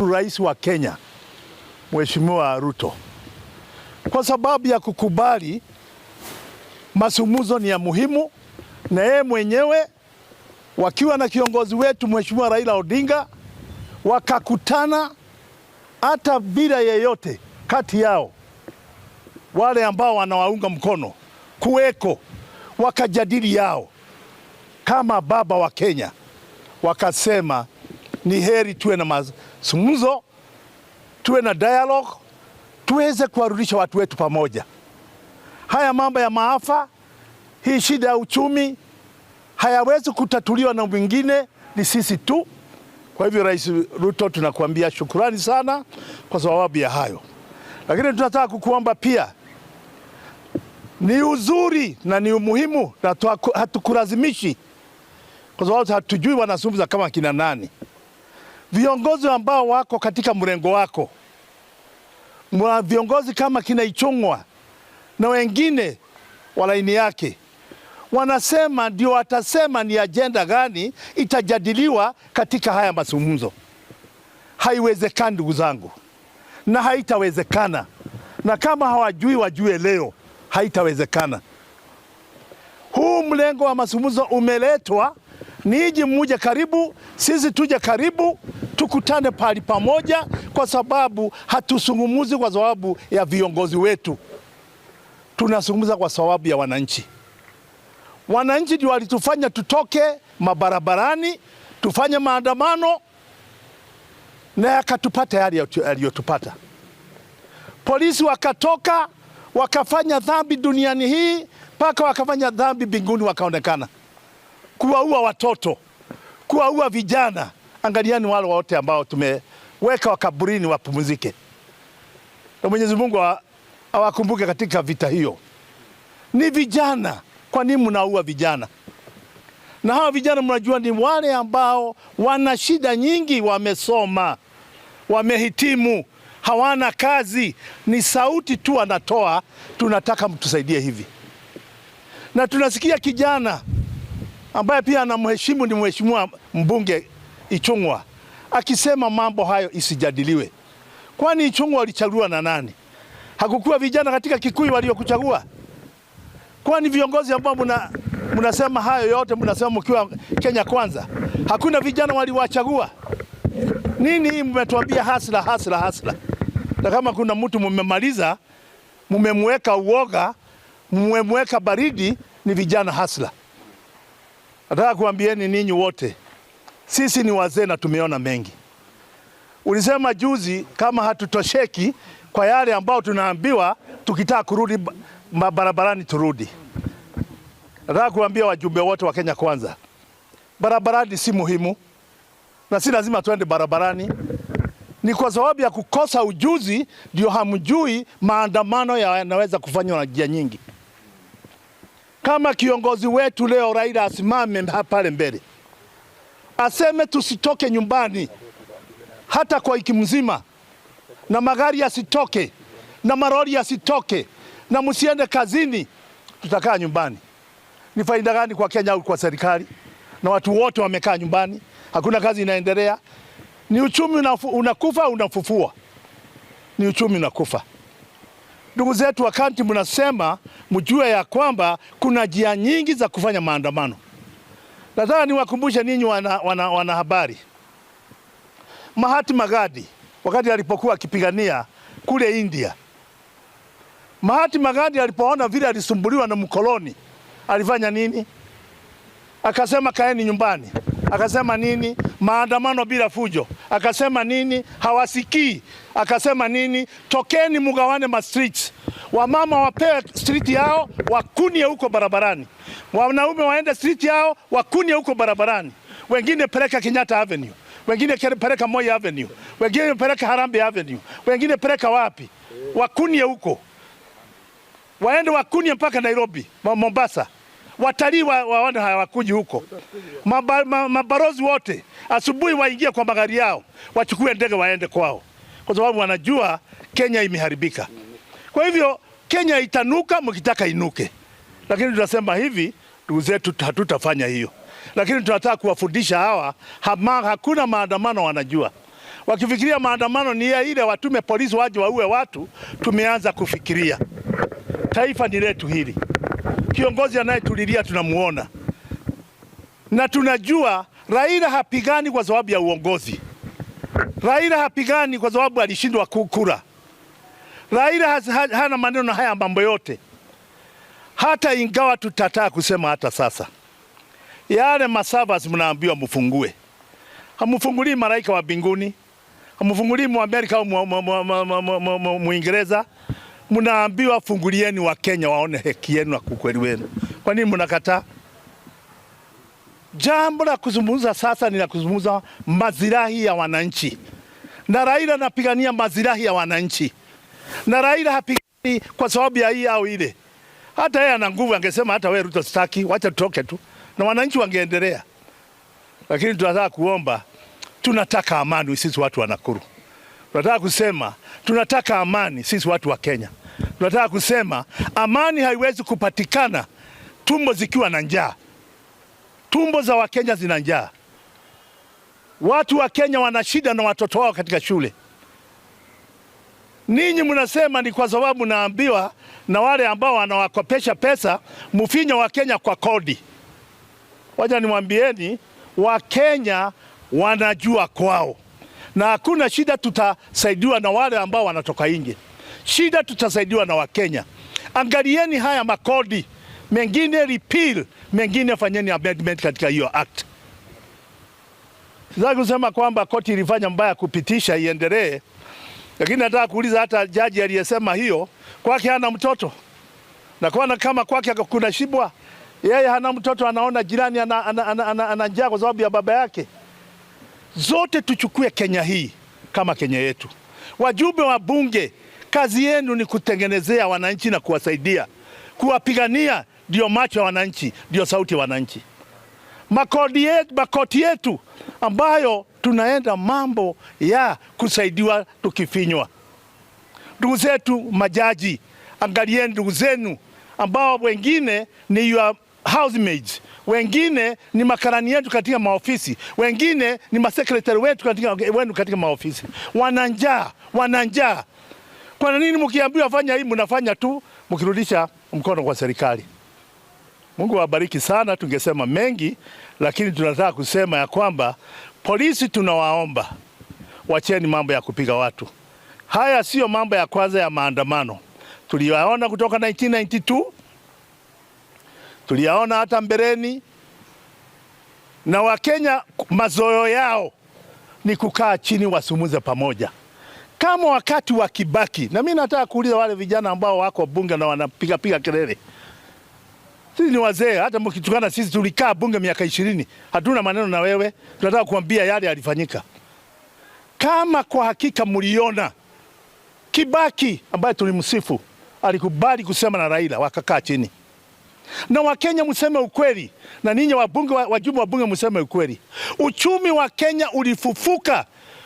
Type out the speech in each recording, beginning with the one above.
Tunashukuru Rais wa Kenya, Mheshimiwa Ruto, kwa sababu ya kukubali mazungumzo ni ya muhimu, na yeye mwenyewe wakiwa na kiongozi wetu Mheshimiwa Raila Odinga wakakutana hata bila yeyote kati yao wale ambao wanawaunga mkono kuweko, wakajadili yao kama baba wa Kenya, wakasema ni heri tuwe na mazungumzo, tuwe na dialogue, tuweze kuwarudisha watu wetu pamoja. Haya mambo ya maafa, hii shida ya uchumi hayawezi kutatuliwa na mwingine, ni sisi tu. Kwa hivyo, Rais Ruto, tunakuambia shukurani sana kwa sababu ya hayo, lakini tunataka kukuomba pia, ni uzuri na ni umuhimu na hatukulazimishi kwa sababu hatujui wanazungumza kama kina nani. Viongozi ambao wako katika mrengo wako, mwa viongozi kama kina Ichung'wa na wengine wa laini yake, wanasema ndio watasema ni ajenda gani itajadiliwa katika haya mazungumzo. Haiwezekani ndugu zangu, na haitawezekana, na kama hawajui wajue leo, haitawezekana. Huu mlengo wa mazungumzo umeletwa niji muje karibu, sisi tuje karibu, tukutane pahali pamoja, kwa sababu hatuzungumzi kwa sababu ya viongozi wetu, tunazungumza kwa sababu ya wananchi. Wananchi ndio walitufanya tutoke mabarabarani, tufanye maandamano na yakatupata yale yaliyotupata. Polisi wakatoka wakafanya dhambi duniani hii mpaka wakafanya dhambi mbinguni, wakaonekana kuwaua watoto, kuwaua vijana. Angaliani wale wote ambao tumeweka wakaburini wapumzike, na Mwenyezi Mungu awakumbuke katika vita hiyo. Ni vijana. Kwa nini mnaua vijana? Na hawa vijana mnajua ni wale ambao wana shida nyingi, wamesoma, wamehitimu, hawana kazi, ni sauti tu wanatoa, tunataka mtusaidie hivi. Na tunasikia kijana ambaye pia anamheshimu ni mheshimiwa mbunge Ichung'wa akisema mambo hayo isijadiliwe. Kwani Ichung'wa walichaguliwa na nani? Hakukuwa vijana katika Kikuyu waliokuchagua? Kwani viongozi ambao mnasema hayo yote, mnasema mkiwa Kenya Kwanza, hakuna vijana waliwachagua? Nini hii mmetuambia hustler, hustler, hustler? Na kama kuna mtu mmemaliza, mmemweka uoga, mmemweka baridi, ni vijana hustler. Nataka kuambieni ninyi wote, sisi ni wazee na tumeona mengi. Ulisema juzi kama hatutosheki kwa yale ambao tunaambiwa, tukitaka kurudi barabarani turudi. Nataka kuambia wajumbe wote wa Kenya Kwanza, barabarani si muhimu na si lazima tuende barabarani. Ni kwa sababu ya kukosa ujuzi ndio hamjui maandamano yanaweza kufanywa na njia nyingi. Kama kiongozi wetu leo Raila asimame pale mbele aseme tusitoke nyumbani hata kwa wiki mzima, na magari yasitoke na maroli yasitoke na msiende kazini, tutakaa nyumbani. Ni faida gani kwa Kenya au kwa serikali? Na watu wote wamekaa nyumbani, hakuna kazi inaendelea. Ni uchumi unakufa, unafufua, ni uchumi unakufa. Ndugu zetu wa kanti, mnasema mjue ya kwamba kuna njia nyingi za kufanya maandamano. Nataka niwakumbushe ninyi wana habari, Mahatma Gandhi wakati alipokuwa akipigania kule India, Mahatma Gandhi alipoona vile alisumbuliwa na mkoloni, alifanya nini? Akasema kaeni nyumbani. Akasema nini? Maandamano bila fujo. Akasema nini? Hawasikii. Akasema nini? Tokeni mugawane ma streets. Wamama wapewe street yao wakunie huko barabarani, wanaume waende street yao wakunie huko barabarani, wengine peleka Kenyatta Avenue, wengine peleka Moi Avenue, wengine peleka Harambee Avenue, wengine peleka wapi, wakunie huko, waende wakunie mpaka Nairobi, Mombasa. Watalii waone hawakuji huko. Mabalozi wote asubuhi waingie kwa magari yao, wachukue ndege waende kwao, kwa sababu wanajua Kenya imeharibika. Kwa hivyo Kenya itanuka mkitaka inuke, lakini tunasema hivi, ndugu zetu, hatutafanya hiyo, lakini tunataka kuwafundisha hawa hakuna maandamano wanajua. Wakifikiria maandamano ni ya ile watume polisi waje waue watu, tumeanza kufikiria taifa ni letu hili. Kiongozi anayetulilia tunamuona na tunajua Raila hapigani kwa sababu ya uongozi. Raila hapigani kwa sababu alishindwa kura. Raila hana maneno haya mambo yote, hata ingawa tutataa kusema hata sasa. Yale masavas mnaambiwa mfungue, hamfungulii malaika wa mbinguni, hamfungulii Muamerika au Muingereza. Mnaambiwa fungulieni wa Kenya waone haki yenu na ukweli wenu. Kwa nini mnakataa? Jambo la kuzungumza sasa ni la kuzungumza maslahi ya wananchi, na Raila anapigania maslahi ya wananchi, na Raila hapigani kwa sababu ya hii au ile. Hata yeye ana nguvu, angesema hata wewe Ruto sitaki, wacha tutoke tu, na wananchi wangeendelea. Lakini tunataka kuomba, tunataka amani sisi watu wa Nakuru. Tunataka kusema tunataka amani sisi watu wa Kenya. Tunataka kusema amani haiwezi kupatikana tumbo zikiwa na njaa. Tumbo za Wakenya zina njaa. Watu wa Kenya wana shida na watoto wao katika shule. Ninyi mnasema ni kwa sababu naambiwa na wale ambao wanawakopesha pesa mfinye wa Kenya kwa kodi. Wacha niwaambieni, Wakenya wanajua kwao, na hakuna shida, tutasaidiwa na wale ambao wanatoka nje. Shida tutasaidiwa na Wakenya. Angalieni haya makodi mengine repeal, mengine fanyeni amendment katika hiyo act. Sitaki kusema kwamba koti ilifanya mbaya kupitisha iendelee, lakini nataka kuuliza hata jaji aliyesema hiyo, kwake hana mtoto na kwa kama kwake kuna shibwa, yeye hana mtoto, anaona jirani ana njaa kwa sababu ya baba yake. Zote tuchukue Kenya hii kama Kenya yetu. Wajumbe wa bunge, kazi yenu ni kutengenezea wananchi na kuwasaidia, kuwapigania. Ndio macho ya wananchi, ndio sauti ya wananchi. Makoti yetu ambayo tunaenda mambo ya kusaidiwa tukifinywa. Ndugu zetu majaji, angalieni ndugu zenu ambao wengine ni your housemaids, wengine ni makarani yetu katika maofisi, wengine ni masekretari wetu wenu katika maofisi. Wana njaa, wana njaa. Kwa nini mkiambiwa fanya hii mnafanya tu mkirudisha mkono kwa serikali? Mungu awabariki sana. Tungesema mengi, lakini tunataka kusema ya kwamba polisi tunawaomba wacheni mambo ya kupiga watu. Haya sio mambo ya kwanza ya maandamano. Tuliyaona kutoka 1992, tuliyaona hata mbeleni, na Wakenya mazoeo yao ni kukaa chini wasumuze pamoja, kama wakati wa Kibaki. Na mimi nataka kuuliza wale vijana ambao wako bunge na wanapiga piga kelele, sisi ni wazee, hata mkitukana sisi tulikaa bunge miaka 20, hatuna maneno na wewe. Tunataka kuambia yale yalifanyika. Kama kwa hakika mliona Kibaki ambaye tulimsifu alikubali kusema na Raila, wakakaa chini. Na Wakenya mseme ukweli, na ninyi wabunge, wajumbe wa bunge mseme ukweli. Uchumi wa Kenya ulifufuka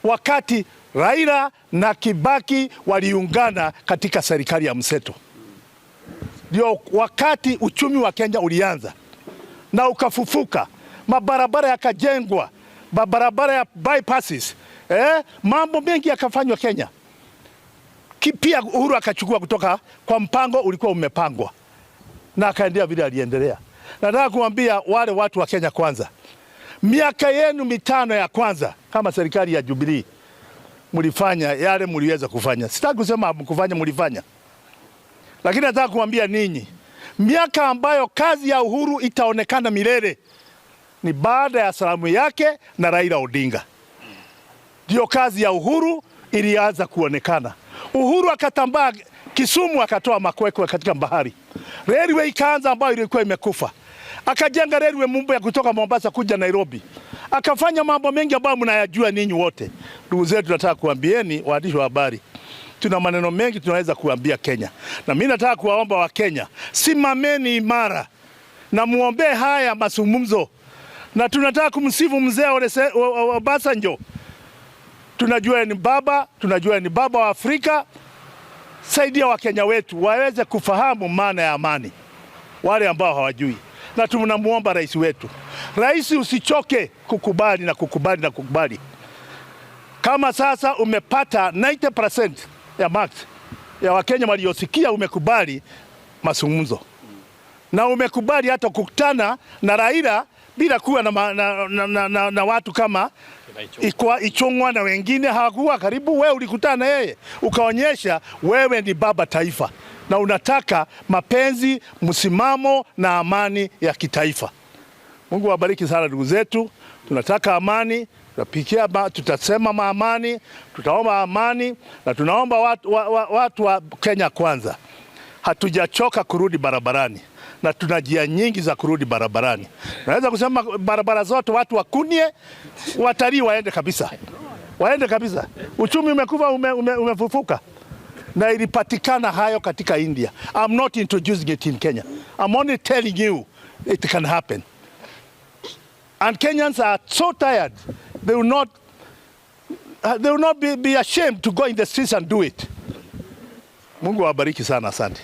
wakati Raila na Kibaki waliungana katika serikali ya mseto. Ndio wakati uchumi wa Kenya ulianza na ukafufuka, mabarabara yakajengwa, mabarabara ya bypasses, mambo mengi yakafanywa Kenya. Pia Uhuru akachukua kutoka kwa mpango ulikuwa umepangwa na akaendelea vile aliendelea. Nataka kuambia wale watu wa Kenya kwanza, miaka yenu 5 ya kwanza kama serikali ya Jubilee mlifanya yale mliweza kufanya. Sitaki kusema mkufanya, mlifanya. Lakini nataka kuambia ninyi, miaka ambayo kazi ya Uhuru itaonekana milele ni baada ya salamu yake na Raila Odinga. Ndio kazi ya Uhuru ilianza kuonekana. Uhuru akatambaa Kisumu, akatoa makwekwe katika bahari. Railway ikaanza ambayo ilikuwa imekufa. Akajenga railway ya kutoka Mombasa kuja Nairobi. Akafanya mambo mengi ambayo mnayajua ninyi wote. Ndugu zetu, nataka kuambieni waandishi wa habari, tuna maneno mengi tunaweza kuambia Kenya. Na mimi nataka kuwaomba wa Kenya, simameni imara na muombe haya mazungumzo. Na tunataka kumsifu mzee Obasanjo. Tunajua ni baba, tunajua ni baba wa Afrika. Saidia Wakenya wetu waweze kufahamu maana ya amani, wale ambao hawajui. Na tunamuomba rais wetu, rais usichoke kukubali na kukubali na kukubali. Kama sasa umepata 90% ya marks ya Wakenya waliosikia, umekubali mazungumzo na umekubali hata kukutana na Raila bila kuwa na, ma- na, na, na, na, na watu kama Ichung'wa na wengine hawakuwa karibu. Wewe ulikutana na yeye ukaonyesha wewe ni baba taifa na unataka mapenzi, msimamo na amani ya kitaifa. Mungu awabariki sana ndugu zetu. Tunataka amani, tutapikia, tutasema maamani, tutaomba amani na tunaomba watu wa Kenya kwanza. Hatujachoka kurudi barabarani na tuna njia nyingi za kurudi barabarani. Naweza kusema barabara zote watu wakunie, watalii waende kabisa, waende kabisa. Uchumi umekufa, umefufuka na ilipatikana hayo katika India. I'm not introducing it in Kenya. I'm only telling you it can happen. And Kenyans are so tired, they will not be ashamed to go in the streets and do it. Mungu awabariki sana, asante.